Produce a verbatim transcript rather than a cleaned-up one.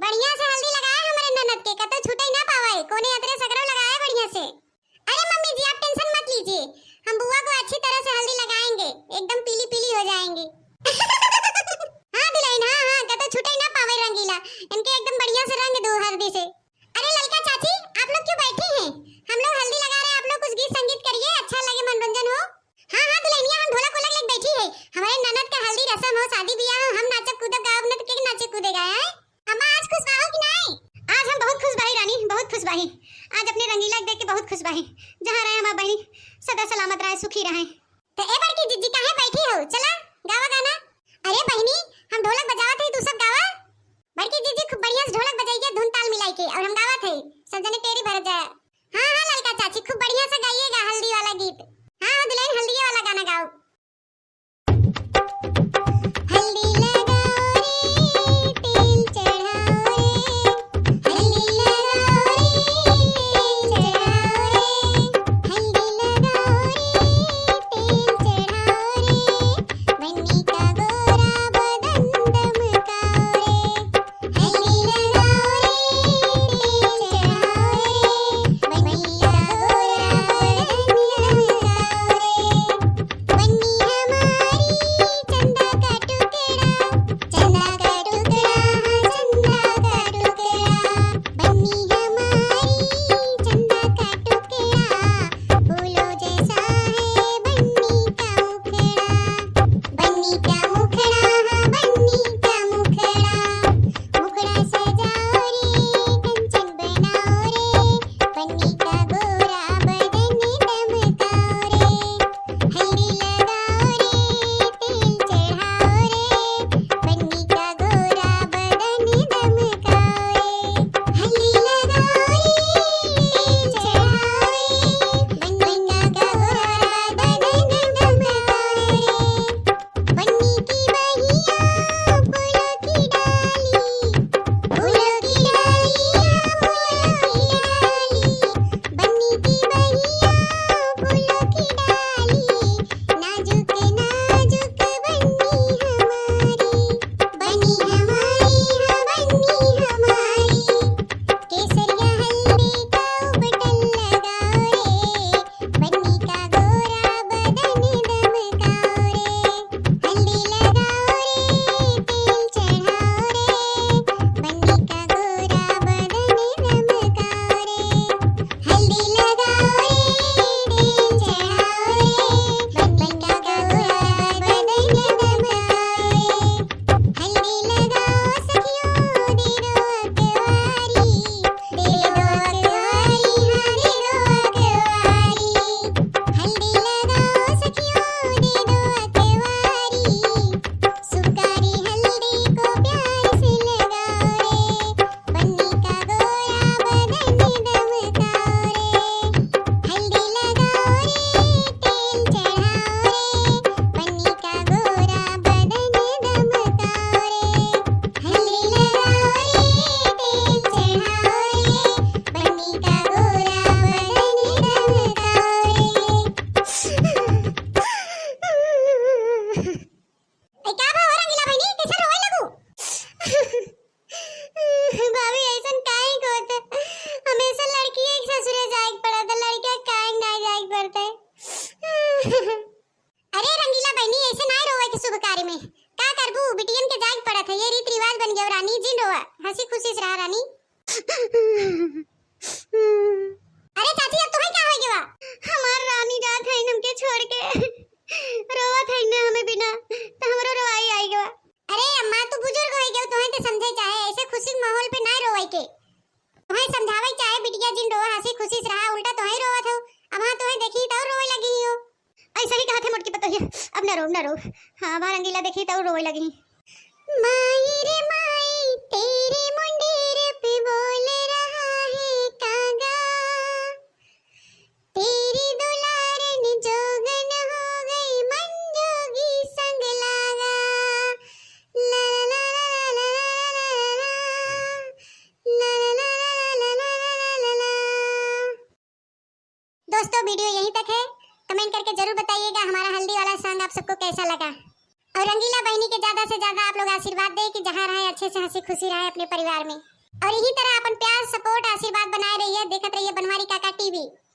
बढ़िया से हल्दी लगाए हमरे ननद के, कतौ छूटे ना पावे, कोने अतरे सगरो लगाए बढ़िया से। अरे मम्मी जी, आप tension मत लीजिए, हम बुआ को अच्छी तरह से हल्दी लगाएंगे, एकदम पीली पीली हो जाएंगी। हाँ दुल्हन, हाँ, हाँ, कतौ छूटे ना पावे रंगीला, इनके एकदम बढ़िया से रंग दो हल्दी से। अरे ललका चाची, आप लोग क्यों बैठी हैं? हम लोग हल्दी लगा रहे हैं, आप लोग कुछ गीत संगीत करिए, अच्छा लगे, मनोरंजन हो। हाँ, हाँ दुल्हनिया, हम ढोलक वोलक लेके बैठी है, हमारे ननद का हल्दी रसम हो, शादी ब्याह हो, हम नाचब कूदब गावब न तो के नाचे कूदेगा, हैं? अम्मा, आज खुश बाहो कि नाई? आज हम बहुत खुश बाही रानी, बहुत खुश बाही। आज अपने रंगीला के देख के बहुत खुश बाही। जहाँ रहे हमार बहिनी, सदा सलामत रहे, सुखी रहे। तो ए बड़की जिज्जी, काहे बैठी हो? चला, गावा गाना। अरे बहिनी, हम ढोलक बजावत हई, तू सब गावा। बड़की जिज्जी खूब बढ़िया से ढोलक बजाइए, धुन ताल मिलाई के, और हम गावत हई, सब जने टेरी भरत जाए। हाँ, हाँ ललका चाची, खूब बढ़िया से गाइएगा हल्दी वाला गीत। हाँ, हाँ दुल्हन, हल्दी वाला गाना गाओ। हल्दी लगाओ रे, तेल चढ़ाओ रे, हल्दी लगाओ रे, तेल चढ़ाओ रे, हल्दी लगाओ रे, तेल चढ़ाओ रे, बन्नी का गोरा बदन दमकाओ रे। हल्दी लगाओ रे, तेल चढ़ाओ रे, बन्नी का गोरा बदन दमकाओ रे। बन्नी हमारी चंदा का टुकड़ा, चंदा का टुकड़ा, हाँ, चंदा का टुकड़ा। बन्नी हमारी चंदा का टुकड़ा, फूलों जैसा है बन्नी का मुखड़ा। बन्नी का मुखड़ा, हाँ, बन्नी का मुखड़ा। मुखड़ा सजाओ रे, कंचन बनाओ रे, बन्नी का गोरा बदन दमकाओ रे। हल्दी लगाओ रे, तेल चढ़ाओ रे, बन्नी का गोरा बदन दमकाओ रे। हल्दी लगाओ रे, तेल चढ़ाओ रे, बन्नी का गोरा बदन दमकाओ रे। बन्नी की बहिया फूलों की डाली, फूलों की डाली, फूलों की डाली। बन्नी की बहिया फूलों की डाली, नाजुक नाजुक बन्नी हमारी, बन्नी हमारी, हाँ, बन्नी हमारी। केसरिया हल्दी का उबटन लगाओ रे, बन्नी का गोरा बदन दमकाओ रे। हल्दी लगाओ रे, तेल चढ़ाओ रे, बन्नी का गोरा बदन दमकाओ रे। हल्दी लगाओ रे, तेल चढ़ाओ रे, बन्नी का गोरा बदन दमकाओ रे। हल्दी लगाओ सखियों, दे दो अकवारी, दे दो अकवारी, हाँ, दे दो अकवारी। हल्दी लगाओ सखियों, दे दो अकवारी। सुकारी हल्दी को प्यार से लगाओ रे, बन्नी का गोरा बदन दमकाओ रे। हल्दी लगाओ रे, तेल चढ़ाओ रे, बन्नी का गोरा बदन दमकाओ रे। हल्दी लगाओ रे, तेल चढ़ाओ रे, बन्नी का गोरा बदन दमकाओ रे। ए, का भा हो रंगीला बहिनी, कैसे रोवे लगू? भाभी, ऐसन काहे होत? हमेशा लड़किए के ससुरे जाए के पड़त, लड़का काहे ना जाए के पड़त? अरे रंगीला बहिनी, ऐसे ना रोवे के शुभ कार्य में। का करबू, बिटियन के जाए के पड़त है, ये रीत रिवाज बन गया। रानी जिन रोवा, हंसी खुशी से रहा रानी। अरे चाची, अब तुम्हें क्या हो गया? हमार रानी जात है हमके छोड़ के, रोवत है ना हमें बिना, तो हमरो रोवाई आई गवा। अरे अम्मा, तू बुजुर्ग हो गयो, तुम्हें तो समझे चाहे, ऐसे खुशी के माहौल पे ना रोवे के। तुम्हें समझावे चाहे बिटिया जिन रोवा, हंसी खुशी से रहा, उल्टा तुम्हें रोवत हो। अब हाँ तुम्हें देखी तो रोवे लगी हो। ऐसा ही कहा थे मोटकी पतोहिया, अब ना रो, ना रो। हाँ, अब रंगीला देखी तो रोवे लगी। माई रे माई, तेरे मुंडेर पे बोल रहा है कागा। तेरी दुलारन जोगन हो गई, मन जोगी संग लागा। ला ला ला ला ला ला ला ला। दोस्तों, video यहीं तक है। Comment करके जरूर बताइएगा हमारा हल्दी वाला song आप सबको कैसा लगा। और रंगीला बहिनी के ज्यादा से ज्यादा आप लोग आशीर्वाद दें कि जहाँ रहें अच्छे से हंसी खुशी रहें अपने परिवार में। और यही तरह अपन प्यार, support, आशीर्वाद बनाए रहिए, देखत रहिए बनवारी काका टीवी।